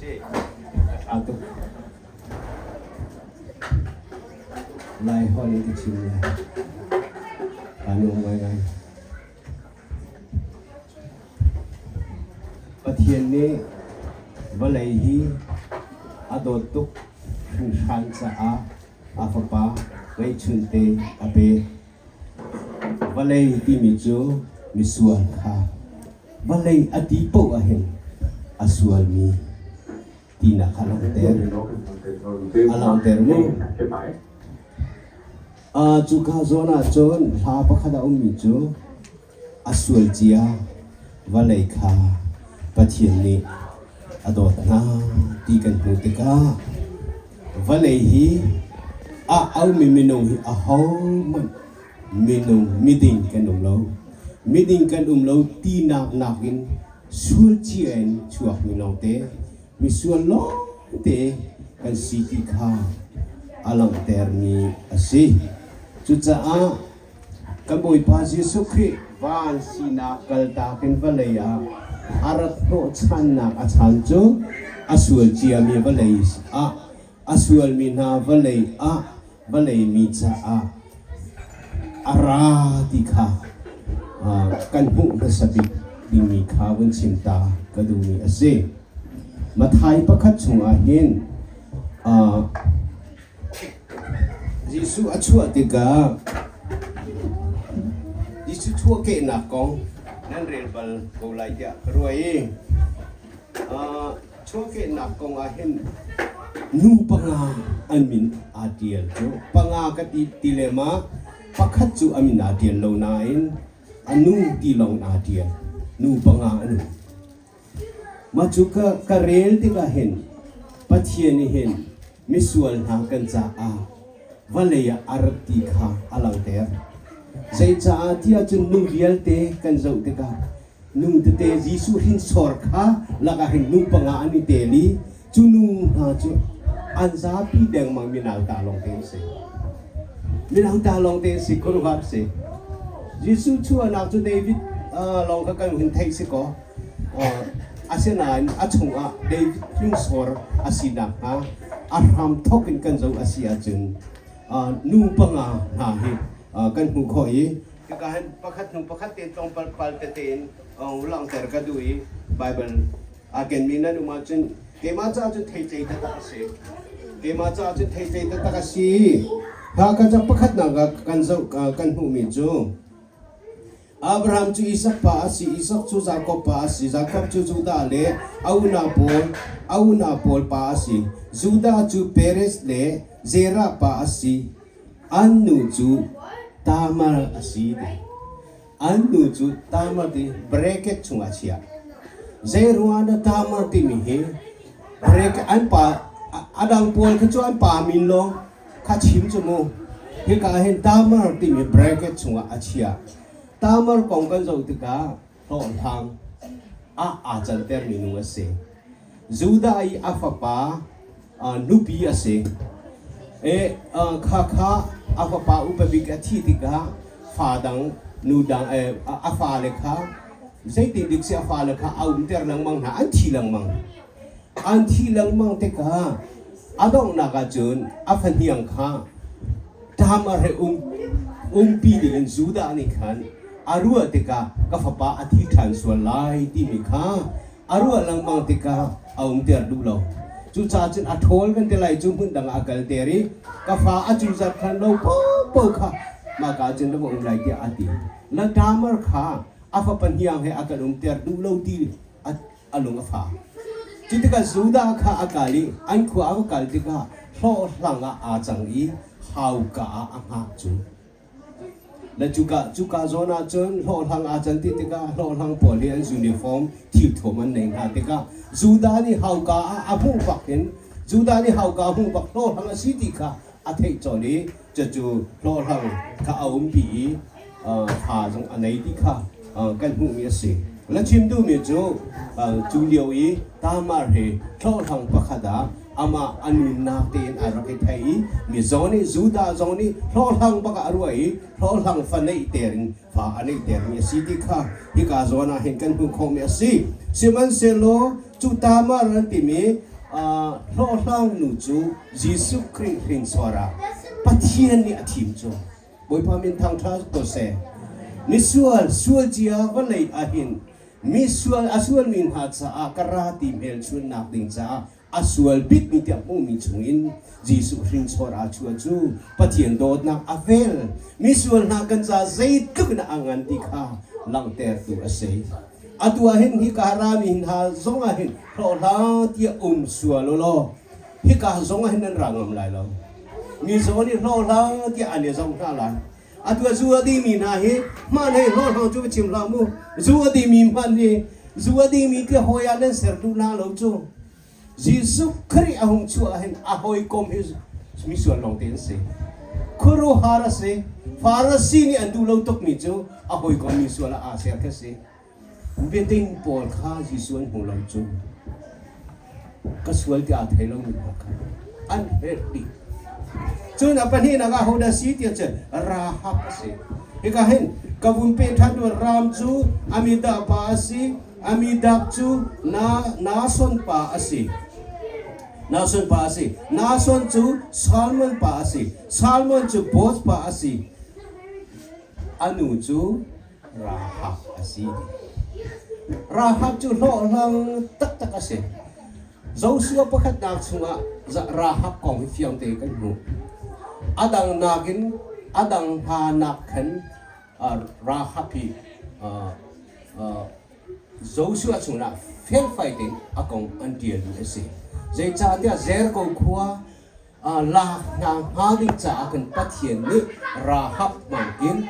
Si. A ṭha tuk. Lai holh in ka chim lai. Kaa nuam ngaingai. Pathian nih vawlei hi a dawt tuk hringhran caah a Fapa ngeihchunte a pek. Vawlei timi cu misual kha vawlei a ti paoh ahhin a sualmi tinak kha a langhter. A langhter mu. Cuka zawn ah cun hla pakhat a ummi cu a sual cia vawlei kha Pathian nih a dawt hna ti kan hmuh tikah vawlei hi a aumi minung hi ahohmanh minung miding kan um lo. Miding kan um lo tinak nakin sual cia in chuakmi lawngte misual lawngte kan si ti kha a langhtermi a si. Cucaah kan Bawipa Jesuh Khrih van sinak kaltak in vawlei ah a rat hnawhchannak a chan cu a sual ciami vawlei ah a sualmi hna vawlei ah vawlei mi caah a ra ti kha kan hmuh hmasa bik dingmi kha vun chim ta ka duhmi a si. Matthai pakhat chungah hin Jesuh a chuah tikah Jesuh chuahkehnak kong nan rel bal ko lai tiah ka ruah i chuahkehnak kong ah hin nu panga an min aa ṭial cu panga ka ti ti le ma pakhat cu a min aa ṭial lo nain a nu ti lawng aa ṭial nu panga an um. Mah cu ka rel tikah hin Pathian nih hin misual hna kan caah vawlei ah a rat ti kha a langhter. Zeicaah tiah cun nu vialte kan zoh tikah nu tete Jesuh hrinsor kha lakah hin nu panga an i tel i cu nu hna cu an zapi dengmang minau ta lawngte an si. Minau ta lawngte an si, khuaruahhar si. Jesuh chuahnak cu David lawng kha kan hun theih si kaw asinain a chungah David hrinsor a si nakhnga a hram thawk in kan zoh a si ahcun nu panga hna hi kan hmuh khawh i hika hin pakhat hnu pakhat tein tlawmpal pal tete in langhter ka duh i Baibal aa kenmi nan um ahcun keimah caah cun theitlei taktak a si. Keimah caah cun theitlei taktak a si. Ha ka ca pakhatnak ah kan zoh kan hmuhmi cu Abraham cu Isak pa a si, Isak cu Jakob pa a si, Jakob cu Judah le a unau pawl a unau pawl pa a si. Judah cu Perez le Zerah pa a si. An nu cu Tamar a si. An nu cu Tamar ti bracket chungah a chiah. Zeiruangah dah Tamar timi hi bracket an pa a dang pawl kha cu an pa min lawng kha chim cu mu. Hika ah hin Tamar timi bracket chungah a chiah. Tamar kong kan zoh tikah hlawhhlang ah aa cantermi nu a si. Judah i a fapa nupi a si. E, kha kha a fapa upa bik a thih tikah fa dang nu dang a fale kha zeitin dik si a fale kha a umter lengmang hna an thi lengmang an thi lengmang tikah a donghnak ahcun a fahniang kha Tamar he um umpi dingin Judah nih khan a ruah tikah ka fapa a thi ṭhan sual lai timi kha a ruah lengmang tikah a umter duh lo. Cucaah cun a ṭhawl kan ti lai cu hmun dang ah a kalter i ka fa a cuzat khan lo paohpaoh kha mahka ah cun na va um lai tiah a ti. Na Tamar kha a fapa hniang he a kan umter duh lo ti a lung a fak. Cu tikah Judah kha a kal i an khua a va kal tikah hlawhhlang ah aa cang i hauka ah a hngak cu. Le cuka cuka zawn ah cun hlawhhlang aa can ti tikah hlawhhlang pawl hi an uniform thilthuam an nei hna tikah Judah nih hauka ah a hmuh bak in Judah nih hauka a hmuh bak hlawhhlang a si ti kha a theih colh i cucu hlawhhlang kha a umpi i fa zong a nei ti kha kan hmuhmi a si. Na chim duhmi cu cu lio i Tamar hi hlawhhlang pakhat ah amah a nunnak tein a rak i thei i mi zong nih Judah zong nih hlawhhlang bak ah a ruah i hlawhhlang fa neihter in fa a neihtermi a si ti kha hika zawn ah hin kan hmuh khawhmi a si. Sihmanhsehlaw cu Tamar an timi Hlawhhlang nu cu Jesuh Khrih hrinsor ah Pathian nih a thim cu. Bawipa min thangṭha ko seh. Misual sual cia vawlei ahhin misual a sualmi hna caah ka ra ti hmelchunhnak ding caah a sual bikmi tiah hmuhmi chungin Jesuh hrinsor aa chuah cu Pathian dawtnak a vel. Misual hna kan ca zeitluk in a ngan ti kha langhtertu a si. Atu ah hin hika rami hna zong ah hin hlawhhlang tiah um sual u law hika zong ah hin nan ra ngam lai lo. Mi zaw nih hlawhhlang tiah an i zoh hna lai. Atu ah zu a dingmi hna hi hmaan hei hlawhhlang cu va chim hlah mu. Zu a dingmi hmanh hi zu a dingmi tiah hawi ah nan ser duh hna lo cu. Jesuh Khrih a hung chuah ah hin a hawikom hi misual lawngte an si. Khuaruahhar a si. Farasi nih an duh lo tukmi cu a hawikom misual ah aa ser khi a si. Biading pawl kha Jesuh an hmu lo cu. Ka sual tiah aa thei lomi hna kha an herh dih. Cun a pahnihnak ah hodah si tiah cun Rahab a si. Hika hin ka vun pe ṭhan Ram cu Amidah pa a si. Amidab cu Nahshon pa a si. Nahshon pa a si. Nahshon cu Salmon pa a si. Salmon cu Boaz pa a si. A nu cu Rahab a si. Rahab cu hlawhhlang taktak a si. Joshua pakhatnak chungah Rahab kong hi fiang tein kan hmuh. A dang nakin a dang hna nak khan Rahab hi Joshua chungah felfai tein a kong an ṭialmi a si. Zeicahtiah Jericho khua lak hna hnga ding caah khan Pathian nih Rahab hmangin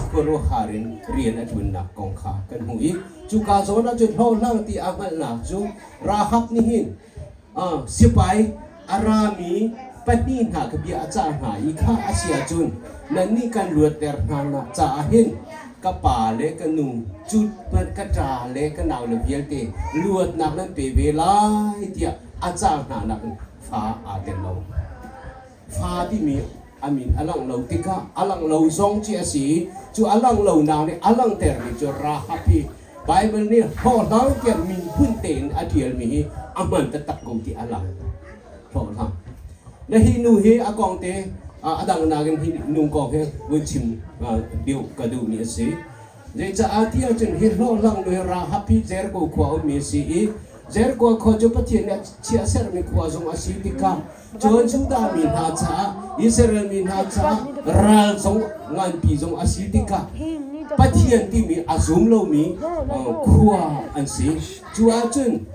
khuaruahhar in rian a ṭuannak kong kha kan hmuh i cuka zawn ah cun hlawhhlang ti aa hngalhnak cu Rahab nih hin Sipai a rami pahnih hna kha bia a cah hna i kha a si ahcun nannih kan luatter hna nak caah hin ka pa le ka nu cu ka ṭa le ka naule vialte luatnak nan pe ve lai tiah a cah hna nak in fa aa tel lo. Fa timi a min a langh lo tikah a langh lo zong ci a si i cu a langh lonak nih a langhtermi cu Rahab hi Baibal nih hlawhhlang tiah min phun tein a ṭialmi hi a hman taktak ko ti a lang. Hlawhhlang. Na hi nu hi a kong te a dang nakin hi nu kong hi vun chim deuh ka duhmi a si. Zeicaah ti ahcun hi hlawhhlang nu hi Rahab hi Jericho khua ummi a si i Jericho khua cu Pathian nih a chiah sermi khua zong a si tikah cun Judah mi hna caah Israel mi hna caah ral zong nganpi zong a si tikah Pathian timi a zum lomi khua an si. Cu ahcun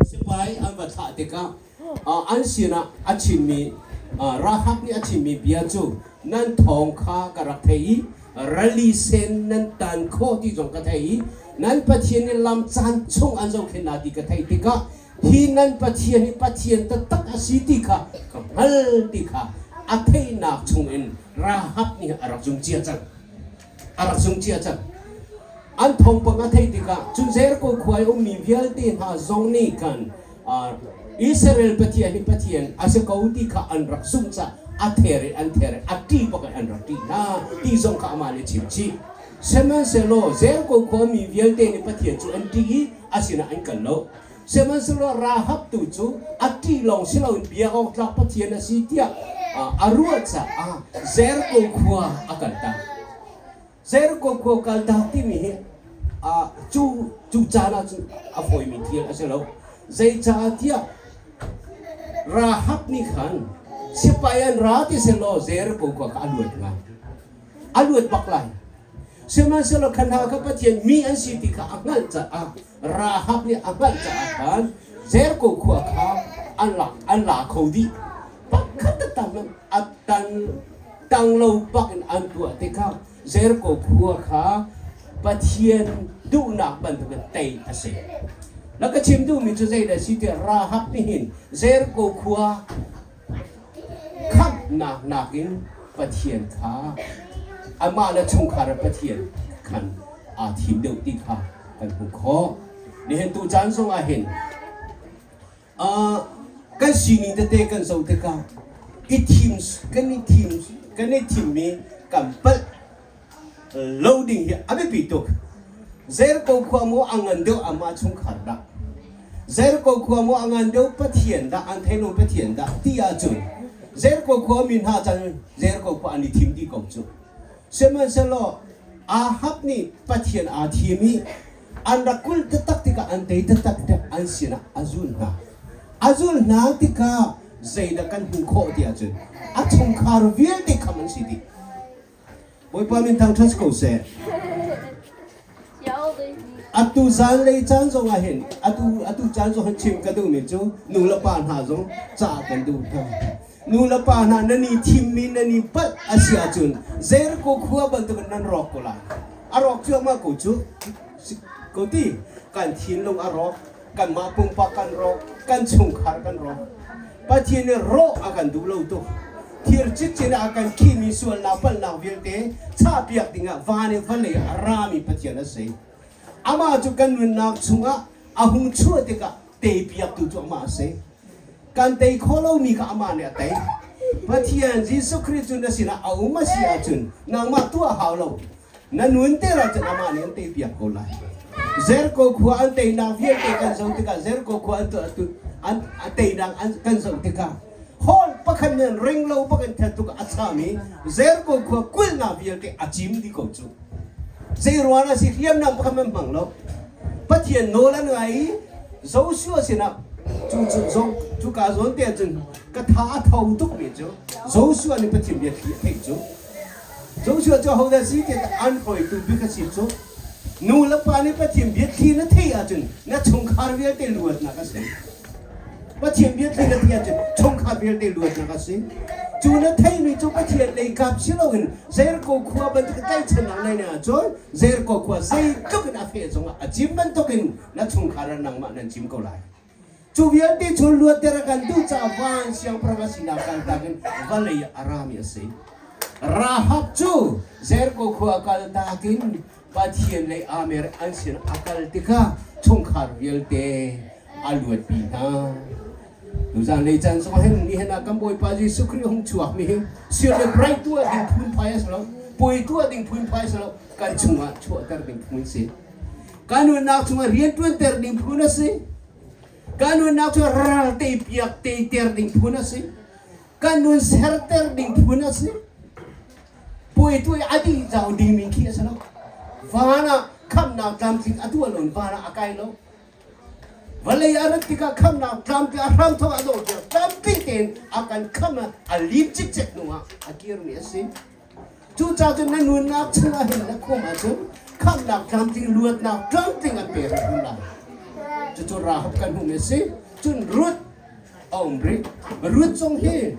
sipai an va thlah tikah an sinah a chimmi Rahab nih a chimmi bia cu nan thawng kha ka rak thei i rali sen nan tan khawh ti zong ka thei i nan Pathian nih lam caan chung an zohkhenh hna ti ka theih tikah hi nan Pathian hi Pathian taktak a si ti kha ka hngal ti kha a theihnak chungin Rahab nih a rak zum cia cang. A rak zum cia cang. An thawngpang a theih tikah cun Jericho khua i ummi vialte hna zong nih khan Israel Pathian hi Pathian a si ko ti kha an rak zumh caah a ther in an ther i a ṭih bak in an rak ṭih hna ti zong kha amah nih a chim chih. Sihmanhsehlaw Jericho khuami vialte nih Pathian cu an ṭih i a sinah an kal lo. Sihmanhsehlaw Rahab tu cu a ṭih lawng si loin biak awk tlak Pathian a si tiah a ruah caah Jericho khua a kaltak. Jericho khua kaltak timi hi cu cu caan ah cun a fawimi thil a si lo. Zeicahtiah Rahab nih khan sipai an ra ti sehlaw Jericho khua kha a luat ngai. A luat bak lai. Sihmanhsehlaw kha hna kha Pathian mi an si ti kha a hngalh caah Rahab nih a hngalh caah khan Jericho khua kha an lak an la kho dih. Pakhat taktak a tan tang lo bak in an tuah tikah Jericho khua kha Pathian duhnak bantukin tei a si. Na ka chim duhmi cu zeidah a si tiah Rahab nih hin Jericho khua khamhnak nakin Pathian kha amah le chungkhar ah Pathian khan aa thim deuh ti kha kan hmuh khawh. Nihin tu caan zong ah hin kan sining tete kan zoh tikah i thim kan i thim kan i thimmi kan palh lo ding hi a biapi tuk. Jericho khua maw a ngan deuh amah chungkhar dah? Jericho khua maw a ngan deuh Pathian dah an thei lo Pathian dah ti ahcun Jericho khua mi hna can Jericho khua an i thim dih ko cu. Sihmanhsehlaw Ahab nih Pathian aa thim i an rak kulh taktak tikah an tei taktak tikah an sinah a zul hna. A zul hna tikah zeidah kan hmuh khawh ti ahcun a chungkhar vialte kham an si dih. Bawipa min thangṭhat ko seh. Atu zanlei caan zong ah hin atu atu caan zong hin chim ka duhmi cu nu le pa hna zong ca kan duh hna. Nu le pa hna nan i thimmi nan i palh a si ahcun Jericho khua bantukin nan rawk ko lai. A rawk cuahmah ko cu. Ko ti kan thinlung a rawk, kanmah pumpak kan rawk, kan chungkhar kan rawk. Pathian nih rawh a kan duh lo tuk. Thir cikcin ah a kan khihmi sualnak palhnak vialte chahpiak dingah van in vawlei a rami Pathian a si. Amah cu kan nunnak chungah a hung chuah tikah teipiaktu cu amah a si. Kan tei khawh lomi kha amah nih a tei. Pathian Jesuh Khrih cu na sinah a um a si ahcun nangmah tuah hau lo. Na nun te ahcun amah nih an teipiak ko lai. Jericho khua an teinak vialte kan zoh tikah Jericho khua an an a teinak an kan zoh tikah hall pakhat nih ring lo bak in thet tuk a chami Jericho khua kulhnak vialte a cim dih ko cu. Zei ruang ah si hriamnam pakhat man hmang lo. Pathian nawl an ngai i Joshua sinah cu cu zong cuka zawn te ahcun ka tha a tho tuk mi cu Joshua nih Pathian bia thli a theih cu Joshua cu ahodah si ti an hruaitu bik a si cu nu le pa nih Pathian biathli na theih ahcun na chungkhar vialte luatnak a si. Pathian biathli na theih ahcun chungkhar vialte luatnak a si. Cu na theihmi cu Pathian lei kap si loin Jericho khua bantuk tlaihchannak nei na ahcun Jericho khua zeitluk in a feh zongah a cim bantukin na chungkhar ah nangmah nan cim ko lai. Cu vialte cu luatter a kan duh caah van siangpahrang a sinak kaltak in vawlei ah a rami a si. Rahab cu Jericho khua a kaltak in Pathian lei aa mer an sin a kal tikah chungkhar vialte a luatpi hna. Tuzan lei caan zong hin nihin ah kan Bawipa Jesuh Khrih hung chuak mi hi celebrate tuah ding phunphai a si lo, puai tuah ding phunphai a si lo, kan chungah chuahter ding phun si. Kan nunnak chungah rianṭuanter ding phun a si. Kan nunnak cu ral teipiak teiter ding phun a si. Kan nun serter ding phun a si. Puai tuai a dih zau dingmi khi a si lo. Van ah khamhnak tlamtling a tuah lo van ah a kai lo. Vawlei a rat tikah khamhnak tlamtling a hram thawk a dawh tiah tlamtling tein a kan khamh a lim cikcek hnu ah a kirmi a si. Cucaah cun na nunnak chungah hin na khum ahcun khamhnak tlamtling luatnak tlamtling an pek hrim lai. Cucu Rahab kan hmuhmi a si. Cun Ruth a um rih. Ruth zong hi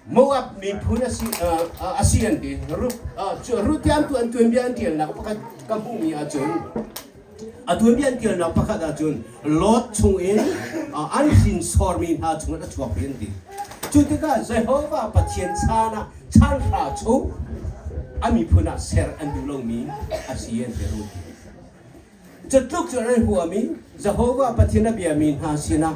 Moab miphun a si a si an ti. Ruth Ruth ti an tu an tuanbia an tialnak pakhat ka hmuhmi ahcun a tuanbia an tialnak pakhat ahcun Lot chungin an hrinsormi hna chungin a chuak an ti. Cu tikah Jehovah Pathian chan ah chan hra chung a miphun ah ser an duh lomi a si an ti Ruth. Cutluk cu an huam i Jehovah Pathian a biami hna sinah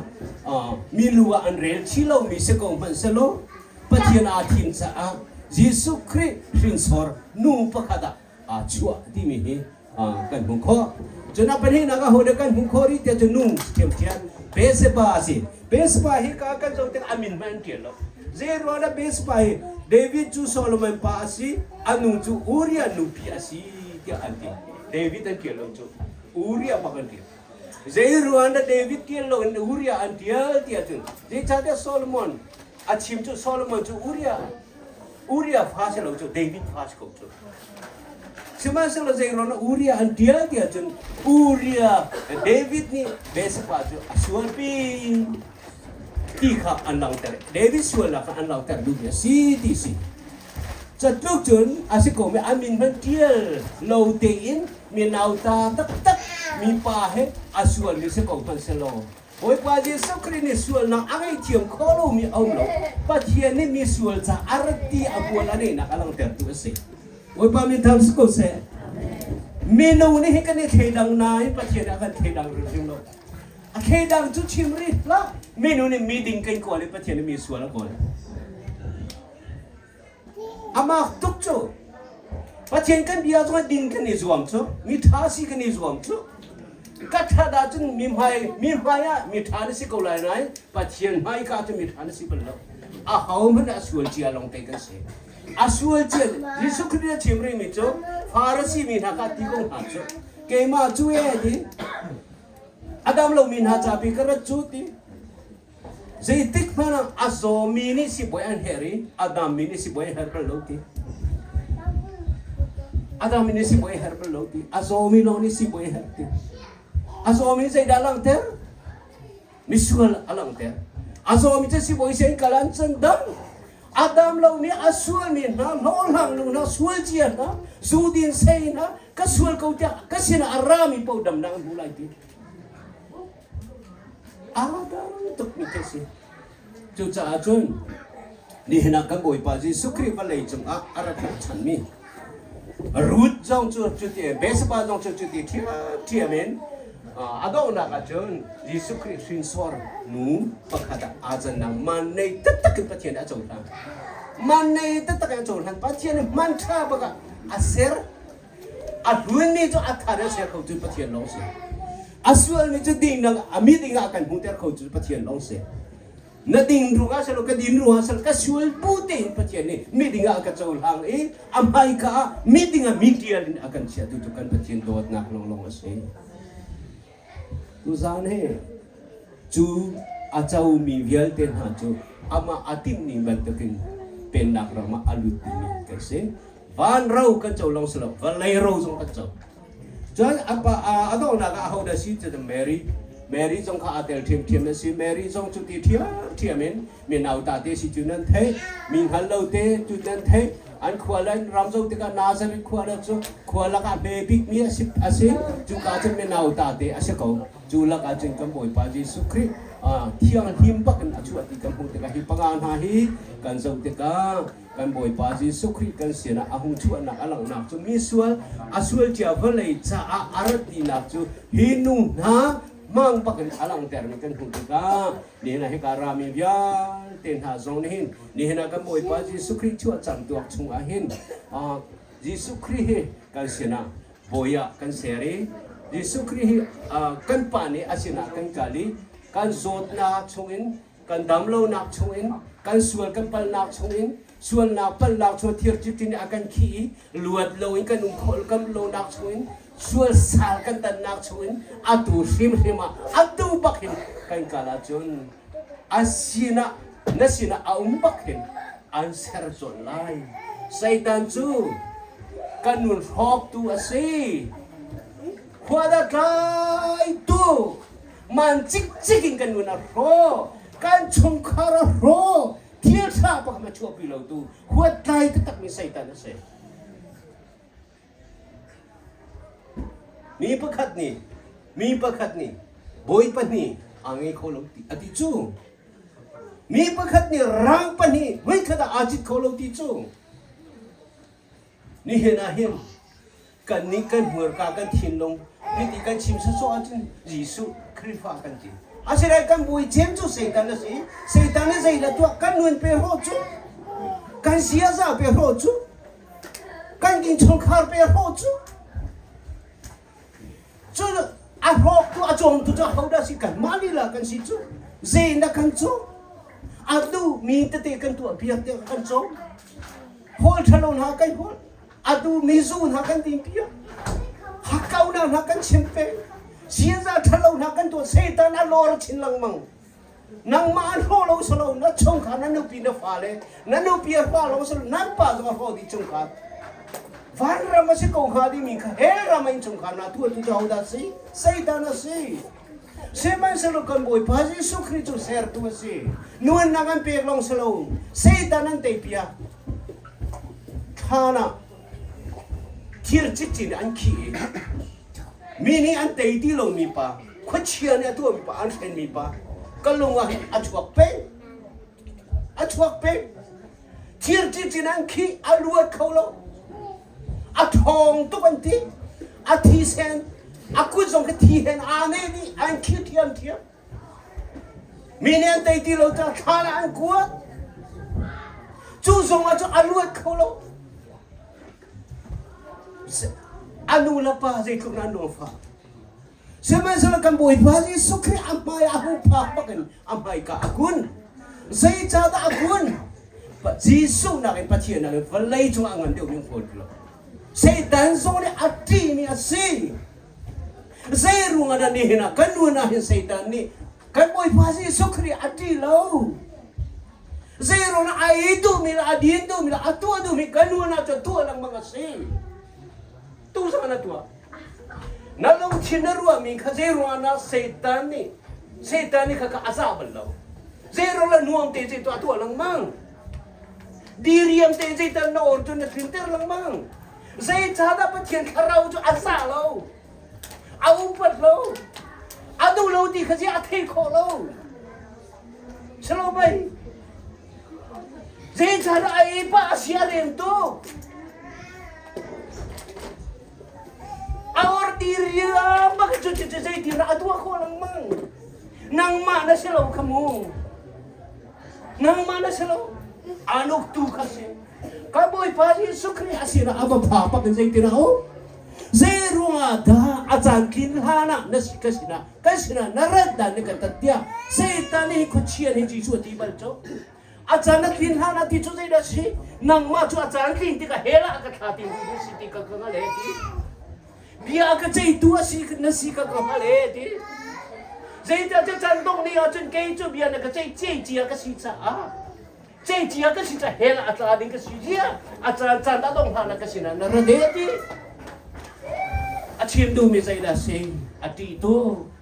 mi lu ah an rel chih lomi si ko hmanh selaw Pathian aa thim caah Jesuh Khrih hrinsor nu pakhat ah aa chuah timi hi kan hmuh khawh. Cun a pahnihnak ah hode kan hmuh khawh rih tiah cun nu ṭhiamṭhiam Bathsheba a si. Bathsheba hi ka kan zoh tik a min hmanh an ṭial lo. Zei ruang dah Bathsheba hi David cu Solomon pa a si, a nu cu Uriah nupi a si tiah an ti. David an ṭial lo cu Uriah bak an ṭial. Zei ruang dah David ṭial lo in Uriah an ṭial tiah cun zeicahtiah Solomon a chim cu Solomon cu Uriah Uriah fa si lo cu David fa si ko cu. Sihmanhsehlaw zeiruang ah Uriah an ṭial ti ahcun Uriah David nih Bathsheba cu a sualpi ti kha an langhter. David sualnak kha an langhter duhmi a si ti si. Catluk cun a si ko mi a min hmanh ṭial lo tein mi nauta taktak mi pa he a sualmi si ko hmanh selaw Bawipa Jesuh Khrih nih sualnak a ngaihthiam kho lomi a um lo. Pathian nih mi sual ca a rat ti a hmual a nehnak a langhtertu a si. Bawipa min thang si ko seh. Minung nih hi kan i thleidang nain Pathian nih a kan thleidang hrimhrim lo. A thleidang cu chim rih hlah. Minung nih mi ding kan kawl i Pathian nih mi sual a kawl. Amak tuk cu. Pathian kan bia zongah ding kan i zuam cu. Mi ṭha si kan i zuam cu. Ka ṭhat ahcun mi hmai mi hmai ah mi ṭha na si ko lai nain Pathian hmaika cu mi ṭha na si bal lo. Ahohmanh a sual cia lawngte kan si. A sual cia Jesuh Khrih a chim rihmi cu Farasi mi hna kha ti ko hna cu keimah cu e ti a dam lomi hna ca pi ka rat cu ti zeitik hmanh ah a zawmi nih sibawi an herh i a dammi nih sibawi an herh bal lo ti a dammi nih sibawi herh bal lo ti a zawmi lawng nih sibawi herh ti a zawmi zeidah langhter misual a langhter a zawmi cu sibawi sin kal an can dam a dam lomi a sualmi hna hlawhhlang nu hna sual cia hna zu din sei hna ka sual ko tiah ka sinah a rami paoh damnak an hmu lai ti aa dang tukmi khi si cucaah cun nihin ah kan Bawipa Jesuh Khrih vawlei cungah a rak chanmi Ruth zong cu cuti Bathsheba zong cu cuti ṭhiamṭhiam in a donghnak ah cun Jesuh Khrih hrinsor nu pakhat ah aa cannak man nei taktak in Pathian a cohlan. Man nei taktak in a cohlan. Pathian nih man ṭha bak ah a ser. A hlunmi cu a thar a ser kho cu Pathian lawng si. A sualmi cu dingnak a mi dingah a kan hmuhter kho cu Pathian lawng si. Na ding ruangah silo ka din ruangah silo ka sual bu tein Pathian nih miding ah a ka cohlang i a hmaika ah miding ah mi tial in a kan chiahtu cu kan Pathian dawtnak lawnglawng a si. Tuzaan he cu a comi vialte hna cu amah a timhning bantukin pennak ram ah a lut dingmi kan si. Van ro kan co lawng si lo, vawlei ro zong kan co. Cun a pa a donghnak ah ahodah si cu Mary. Mary zong kha aa tel ṭhiamṭhiam a si. Mary zong cu ti ṭhiamṭhiam in mi nauta te si cu nan theih. Mi hngal lo te cu nan theih. An khua le an ram zoh tikah Nazareth khua le cu khua lakah hme bikmi a si. A si. Cuka cun mi nauta te a si ko. Cu lakah cun kan Bawipa Jesuh Khrih thianghlim bak in a chuah ti kan hmuh tikah hi panga hna hi kan zoh tikah kan Bawipa Jesuh Khrih kan sinah a hung chuahnak a langhnak cu mi sual a sual cia vawlei caah a rat tinak cu hi nu hna mang bakin a langhtermi kan hmuh tikah nihin ah hika rami vialte hna zong nih hin nihin ah kan Bawipa Jesuh Khrih chuah cang tuak chungah hin Jesuh Khrih hi kan sinah bawi ah kan ser i Jesuh Khrih hi kan pa nih a sinah kan kal i kan zawtnak chungin kan damlonak chungin kan sual kan palnak chungin sualnak palnak chung thir cikcin a kan khih i luat loin kan um khawh kan lonak chungin sual sal kan tannak chungin atu hrimhrim ah atu bak hin kan kal ahcun a sinah na sinah a um bak hin an ser colh lai Satan cu kan nun hrawktu a si khua dah tlaitu Man cikcik in kan nun a hrawh. Kan chungkhar a hrawh. Thil ṭha pakhat a chuahpi lotu huattlai taktakmi Satan a si. Mi pakhat nih mi pakhat nih bawi pahnih aa ngei kho lo ti a ti cu. Mi pakhat nih rang pahnih voikhat ah aa cit kho lo ti cu. Nihin ah hin kannih kan hmurka kan thinlung hiti kan chim sawsawh ahcun Jesuh Khrihfa kan ti. Asinain kan bawi cem cu Satan a si. Satan nih zeidah tuah kan nun pe hrawh cu, kan ziaza pe hrawh cu, kan innchungkhar pe hrawh cu. Cu a hrawktu a cawmtu cu ahodah si kanmah lila kan si cu. Zei na kan cu? A duhmi tete kan tuah piak tiah kan cawm. Hawl ṭhalo hna kan hawl. A duhmi zu hna kan din piak. Hakkaunak hna kan chim peng. Ziaza ṭhalo hna kan tuah. Satan a lor chin lengmang. Nangmah an hrawh lo salo na chungkhar na nupi na fale na nupi a hrawh lo salo nan pa zong a hrawh dih chungkhar. Vanram a si ko hnga dimi kha hell ram ah innchungkhar na tuah tu cu hodah si? Satan a si. Sihmanhsehlaw kan Bawipa Jesuh Khrih cu sertu a si. Nunnak an pek lawng si lo, Satan an teipiak. Thlan ah thir cikcin an khih i mi nih an tei ti lomi pa, khuachia nih a tuahmi pa, an hrenmi pa, ka lung ah hin a chuak peng. A chuak peng. Thir cikcin an khih, a luat kho lo. A ṭhawng tuk an ti. A thisen, a kut zong khi thi hen aa ne dih, an khih ṭhiamṭhiam. Mi nih an tei ti lo caah thlan ah an kuat. Cu zong ah cun a luat kho lo. A nu le pa zeitluk nan lungfah. Sihmanhsehlaw kan Bawipa Jesuh Khrih a hmai a hung phak bakin a hmaika a kun. Zeicahdah a kun? Jesuh nakin Pathian nakin vawlei cungah a ngan deuhmi um fawn lo. Satan zong nih a ṭihmi a si. Zei ruangah dah nihin ah kan nun ah hin Satan nih kan Bawipa Jesuh Khrih a ṭih lo. Zei ruangah a ei duhmi le a din duhmi le a tuah duhmi kan nun ah cun tuah lengmang a si. Tu zong na tuah. Na lungthin na ruahmi kha zei ruangah dah Satan nih Satan nih kha a zah bal lo. Zei ruang le nuam te zei tuah tuah lengmang. Diriam te zeitan na or cu na tlinter lengmang. Zeicahdah Pathian thlarau cu a zah lo. A upat lo. A duh lo ti kha ziah a thei khawh lo. Silo mei. Zeicahdah a ei pah a sia rem tuk. A or diriam bak cu cu zeitin dah a tuah khawh lengmang. Nangmah na si lo kha mu. Nangmah na si lo. Aan uktu kha si. Kan Bawipa Jesuh Khrih a sinah a va pha pak in zeitin a um? Zei ruangah dah a caan tlin hlan ah na si ka sinah kan sinah na rat dan nih kan tat tiah Satan nih khuachia nih Jesuh a ti bal cu. A caan a tlin hlan ah ti cu zeidah si? Nangmah cu a caan tlin tikah hell ah ka thla ti na si ti ka ka hngal he ti. Bia a ka ceihtu a si na si ka ka hngal he ti. Zeidah cu caan dongh ni ahcun kei cu bia na ka ceih cia ka si caah Ceicia ka si ca hell a tla ding ka si zia a caan caan a dong hlan ka sinah na ra de ti a chim duhmi zeidah si a ṭih tuk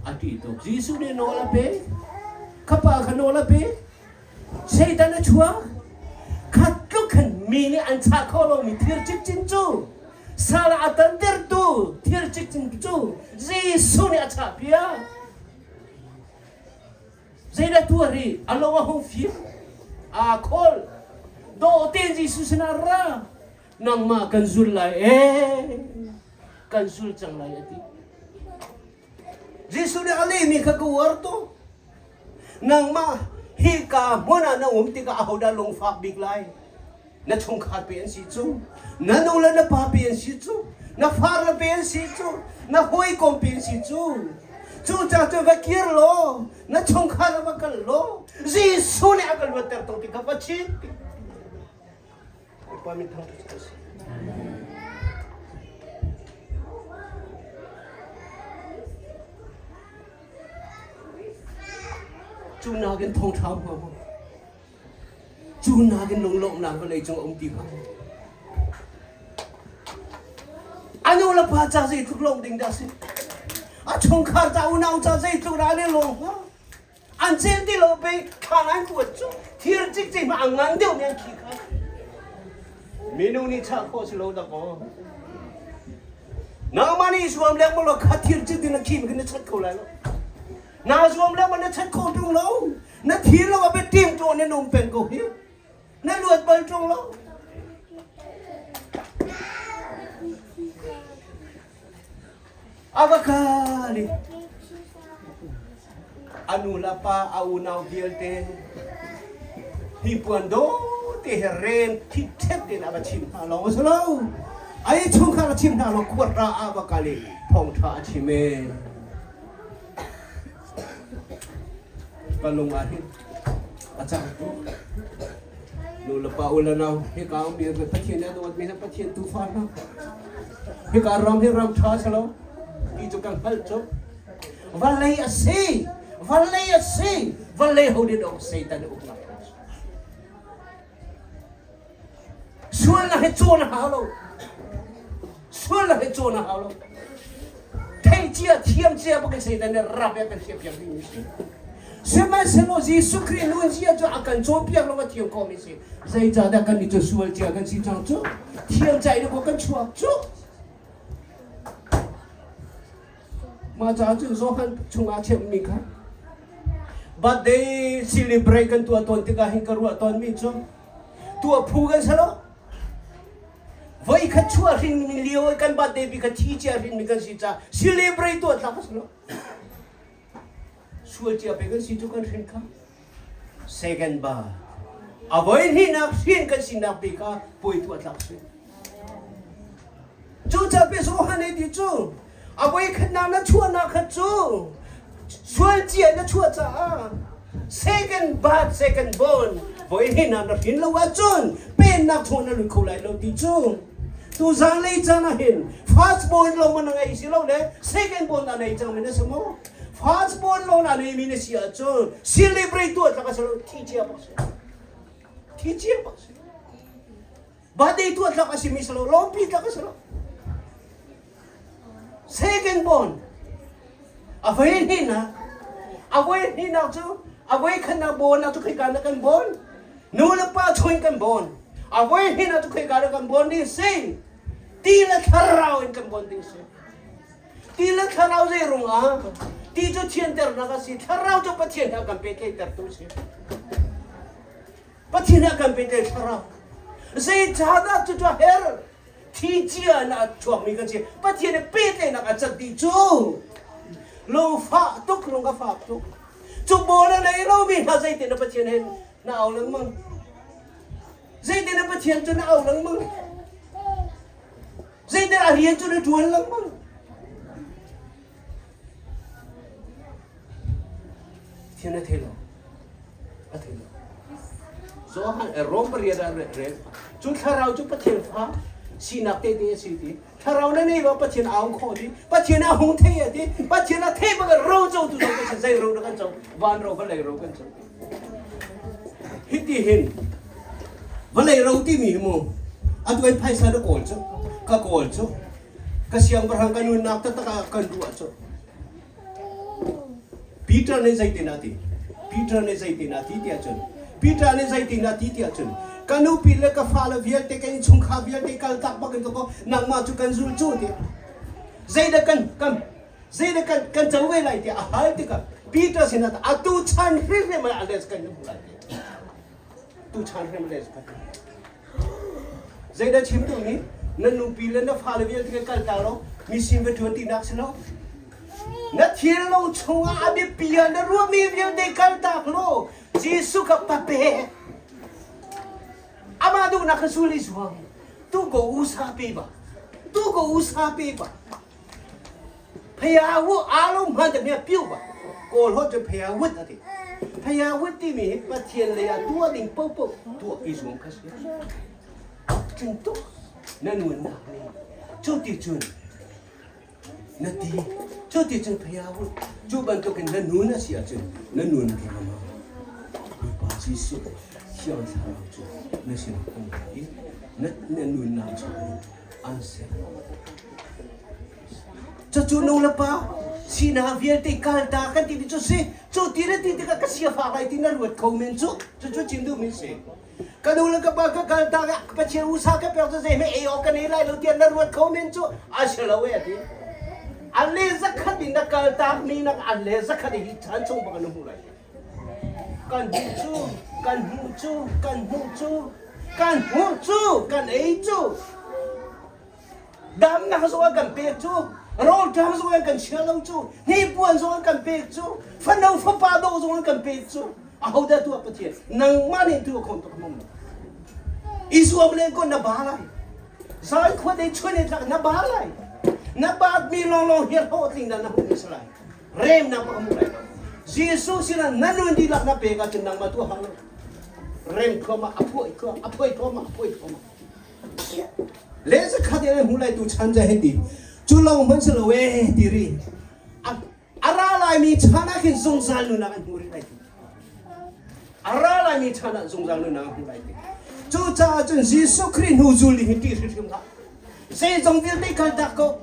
a ṭih tuk Jesuh nih nawl a pe khapa kha nawl a pe Satan a chuak khat tluk khan mi nih an chah kho lomi thir cikcin cu sal a tantertu thir cikcin cu Jesuh nih a chah piak Zeidah tuah rih? A lung a hung fim. Aa khawl. Dawh tein Jesuh sinah ra. Nangmah kan zul lai ee. Kan zul cang lai a ti. Jesuh nih a lehmi kha ka uar tuk. Nangmah hika hmun ah na um tikah ahodah lungfak bik lai? Na chungkhar pe an si cu. Na nu le na pa pe an si cu. Na far le pe an si cu. Na hawikom pe an si cu. Cucaah cu va kir law na chungkhar ah va kal law Jesuh nih a kan luatter to ti kha va chim. Bawipa min thangṭhat si. Cu nakin thawngṭha hmu Cu nakin lunglawmhnak vawlei cung a um ti hnga. A nu le pa ca zeitluk lawmh ding dah si? A chungkhar ca unau ca zeitluk dah an i lawm hnga? An cel ti lo pei thlan an kuat cu thir cikcek hmanh a ngan deuh mi an khi kha. Minung nih chah khawh si lo dakaw. Nangmah nih zuam lengmang law kha thir cikcek na khi na chat kho lai lo. Naa zuam lengmang na chat kho ṭung lo. Na thi lo a biatim ṭawn in um peng ko hi. Na luat bal ṭung lo. A va kal i a nu le a pa a unau vialte hi puan dawh te he rem thitthep tein a va chim hna lawng a si lo. Ai chungkhar a chim hna lo khuat ra a va kal i thawngṭha a chim ee. Ka lung ah hin a cang tuk. Nu le pa u le nau hika um mi Pathian nih a dawtmi hna Pathian tufa hna. Hika ram hi ram ṭha si lo ti cu kan hngalh cu. Vawlei a si, vawlei a si, vawlei ho nih dawh Satan uknak. Sualnak hi cawn a hau lo. Sualnak hi cawn a hau lo. Theih cia, thiam cia bak in Satan nih rap in a kan siampiak dingmi si. Sihmanhsehlaw Jesuh Khrih nunzia cu a kan cawnpiak lo a thiam khomi si. Zeicahdah kan nih cu sual cia kan si cang cu? Thiam ca in kan chuak cu. Mah caah cun Johan chungah chimhmi kha birthday celebrate kan tuah tawn tikah hin ka ruah tawnmi cu tuah phu kan si lo. Voikhat chuah hrinmi lio i kan birthday bi kha thi cia hrinmi kan si caah celebrate tuah tlak a si lo. Sual cia pe kan si cu kan hrin kha. Second ba a voi hnihnak hrin kan sinak bi kha puai tuah tlak si. Cucaah Johan nih ti cu. A voikhatnak na chuahnak kha cu sual cia na chuah caah second birth second born voi hnih na hrin lo ahcun pennak chung na lut kho lai lo ti cu tu zaanlei caan ah hin first born lo man na ngei si lo le second born na nei cang mi na si maw first born lo na nei mi na si ahcun celebrate tuah tlak a si lo thi cia bak si thi cia bak si Birthday tuah tlak a simi si lo, lawmpi tlak a si lo. Second born a voi hnihnak a voi hnihnak cu a voi khatnak born cu khoika na kan born nu le pa chung kan born a voi hnihnak cu khoika na kan born ding si ti le thlarau in kan born ding si ti le thlarau zei rung ah ti cu thianternak a si thlarau cu Pathian he a kan pehtlaihtertu si Pathian a kan pehtlaih thlarau. Zeicahdah cucu a herh? Thi cia in a chuakmi kan si. Pathian he pehtlaihnak a cat dih cu. Lungfah tuk, lung a fak tuk. Cu bawl a nei lomi hna zeitin na Pathian he na au lengmang? Zeitin na Pathian cu na au lengmang? Zeitin a rian cu na ṭuan lengmang? Thian a thei lo. A thei lo. Johan Rom pariat ah rel. Cu thlarau cu Pathian fa sinak te te a si ti. Thlarau na nei lo Pathian a hung kho ti. Pathian a hung thei a ti. Pathian a thei bak ro co tu zong Pathian zei ro na kan co. Van ro vawlei ro kan co. Hiti hin vawlei ro timi hi mu atu in phaisa na kawl cu ka kawl cu ka siangpahrang ka nunnak taktak ah kan ruah cu Peter nih zeitin a ti Peter nih zeitin a ti tiah cun Peter nih zeitin a ti tiah cun ka nupi le ka fale vialte ka innchungkhar vialte kal tak bak in ka ko nangmah cu kan zul cu tiah zeidah kan kan zeidah kan kan co ve lai tiah a hal tikah Peter sinah atu chan hrimhrim ah les kan hmu lai tu chan hrim les kan Zeidah chim duhmi? Na nupi le na fale vialte kan kal ta lo, mi sin va ṭuan tinak si lo. Na thil chungah a biapi ah na ruahmi vialte kaltak law Jesuh kha pape. Amah duhnak kha sul i zuam. Tu ko usa pe ba. Tu ko usa pe ba. Phaya wu alo hman te mia piu ba. Kawl ho cu phaya wut ati. Phaya wut timi hi Pathian lei ah tuah ding popo tuah i zuam kha si. Cun tuk na nunnak nih cu ti cun na ti cu ti cun phaya wut cu bantukin na nun a si ahcun na nun ram ah Bawipa Jesuh Thiang Thlarau cu na sin um i na na nunnak chung an ser. Cucu nu le pa sinak vialte kalta kan timi cu si. Cu ti le ti tikah ka siafak lai ti na ruat kho men cu. Cucu chim duhmi si. Ka nu le ka pa ka kalta ka Pathian usa ka pek cu zeihmanh ei awk ka nei lai lo tiah na ruat kho men cu. A si lo e a ti. A le zakhat in na kaltak mi nak a le zakhat hi chan chung bak na hmu lai. Kan hmuh cu, kan hmuh cu, kan hmuh cu, kan hmuh cu, kan ei cu. Damnak zong an kan pek cu, rawlṭam zong an kan chia lo cu, hnipuan zong an kan pek cu, fano fapa dawh zong an kan pek cu. Ahodah tuah Pathian? Nangmah nih tuah khawh tuk mong. I zuam len ko na ba lai. Zan khua dei chun in tlak na ba lai. Na baat mi lawnglawng hi hlawhtling na na hmuh mi si lai. Remnak bak hmu lai lo. Jesuh sinah na nun dihlak na pek ahcun nangmah tuah hau lo. Rem thluahmah, a phuai thluahmah, a phuai thluahmah, a phuai thluahmah. Le zakhat in hmu lai tu chan ja hei ti. Cu lawng hmanh si lo ee ti ri. A ra laimi chan ah khin zungzal nunnak an hmu rih lai ti. A ra laimi chan ah zungzal nunnak an hmu lai ti. Cucaah cun Jesuh Khrih hnu zul ding hi ṭih hrimhrim hlah. Zeizong vialte kal tak ko.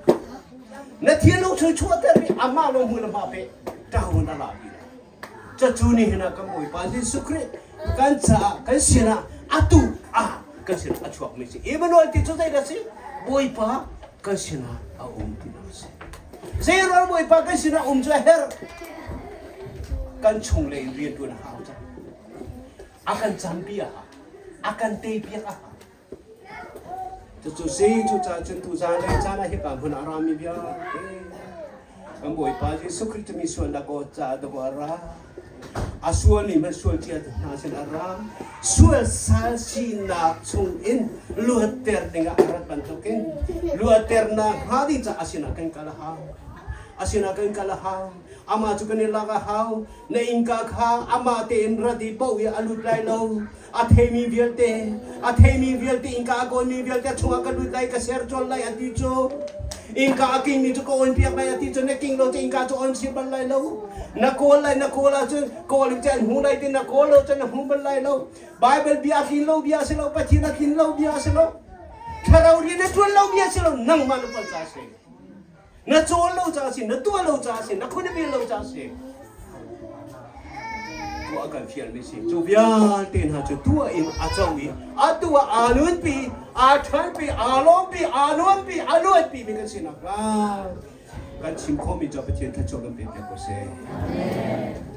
Na thinlung chung chuahter i amah lawng hmu na hma pe ṭahun a la ti lai. Cucu nihin ah kan Bawipa Jesuh Khrih kan caah kan sinah atu ah kan sinah a chuakmi si. Emmanuel ti cu zeidah si? Bawipa kan sinah a um ti a si. Zeiruang Bawipa kan sinah um cu a herh? Kan chung lei in rian ṭuan a hau cang. A kan campi a hau. A kan teipiak a hau. Cucu si, cucaah cun tuzaan le caan ah hika hmun ah a rami vialte kan Bawipa Jesuh Khrih cu mi sualnak aw caah dawh a ra. A sualmi hmanh sual cia hna sin a ra. Sual sal sinak chung in luatter dingah a rat bantukin luatternak hnga ding caah a sinah kan kal a hau. A sinah kan kal a hau. Amah cu kan i lak a hau. Na innka kha amah tein rat i paoh i a lut lai lo. A theimi vialte, a theimi vialte innka a kawlmi vialte chungah ka lut lai, ka ser colh lai a ti cu. Innka a kingmi cu ka on piak lai a ti cu na king lo cu innka cu on si bal lai lo. Na kawl lai, na kawl ahcun kawl in an hmu lai ti na kawl lo cun na hmu bal lai lo. Bible bia a tlin lo bia a si lo, Pathian a tlin lo bia a si lo. Thlarau rian a ṭuan lo bia a si lo, nangmah na palh ca a si. Na cawl lo ca a si, na tuah lo ca a si, na khun a bil lo ca a si. Tuah kan fialmi si. Cu vialte hna cu tuah in a co i atu ah aa nunpi, aa ṭhanpi, aa lawmpi, aa nuampi, a luatpi mi kan si nakhnga kan chim khawhmi cu Pathian thluachuah kan pe piak ko seh.